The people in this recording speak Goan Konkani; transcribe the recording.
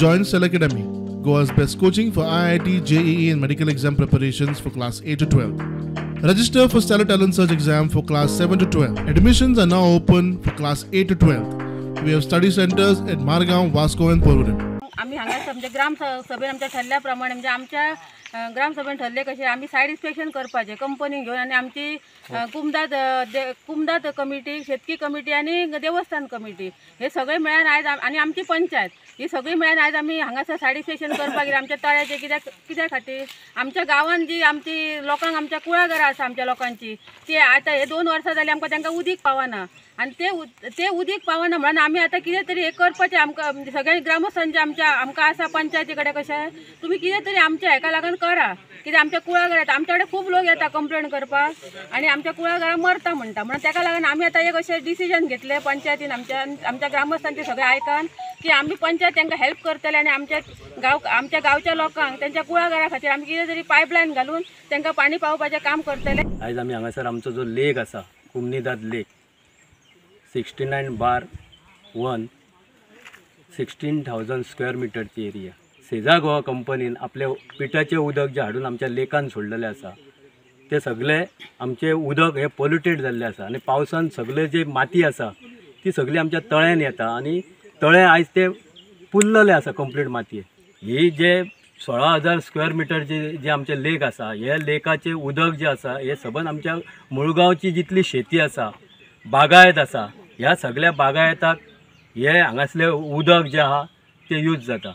Join Stellar Academy, Goa's best coaching for IIT, JEE and medical exam preparations for class 8 to 12. Register for Stellar Talent Search exam for class 7 to 12. Admissions are now open for class 8 to 12. We have study centers at Margao, Vasco and Porvorim. आम्ही हांगासर म्हणजे ग्राम सभेन आमच्या ठरल्या प्रमाणे म्हणजे आमच्या ग्रामसभेन ठरले कशें आमी सायड इन्स्पेक्शन करपाचें कंपनी घेवन आनी आमची कुमदाद कुमदाद कमिटी, शेतकी कमिटी आनी देवस्थान कमिटी हे सगळे मेळून आयज आनी आमची पंचायत ही सगळी मेळून आयज आमी हांगासर सायड इन्स्पेक्शन करपाक गेली आमच्या तळ्याचें. कित्याक कित्या खातीर आमच्या गांवान जी आमची लोकांक आमच्या कुळागरां आसा आमच्या लोकांची ती आतां हे 2 वर्सां जाली आमकां तांकां उदीक पावना आनी ते उदीक पावना म्हणून आमी आतां कितें तरी हें करपाचें आमकां सगळ्या ग्रामस्थांचें आमच्या आमकां आसा पंचायती कडेन कशें तुमी कितें तरी आमच्या हेका लागून करा. कित्याक आमच्या कुळागरांत आमच्या कडेन खूब लोक येता कंप्लेन करपाक आनी आमच्या कुळागरां मरता म्हणटा म्हणून ताका लागून आमी आतां एक अशें डिसिजन घेतलें पंचायतीन आमच्या आमच्या ग्रामस्थांचें सगळें आयकान की आमी पंचायत तांकां हेल्प करतले आनी आमच्या गांव आमच्या गांवच्या लोकांक तांच्या कुळागरा खातीर आमी कितें तरी पायपलायन घालून तांकां पाणी पावोवपाचें काम करतले. आयज आमी हांगासर आमचो जो लेक आसा कुमनीदाद लेक 69/1 16,000 स्क्वेअर मिटरची एरिया सेजा गोवा कंपनीन आपले पिठाचें उदक जें हाडून आमच्या लेकान सोडलेलें आसा तें सगळें आमचें उदक हें पोल्युटेड जाल्लें आसा आनी पावसान सगळें जे माती आसा ती सगळी आमच्या तळ्यान येता आनी तळें आयज तें पुरलेलें आसा कंप्लीट मातये. ही जे 16,000 स्क्वेअर मिटरचे जे आमचें लेक आसा हे लेकाचें उदक जें आसा हें सबंद आमच्या मुळगांवची जितली शेती आसा बागायत आसा ह्या सगळ्या बागायताक हे हांगासलें उदक जें आहा तें यूज जाता.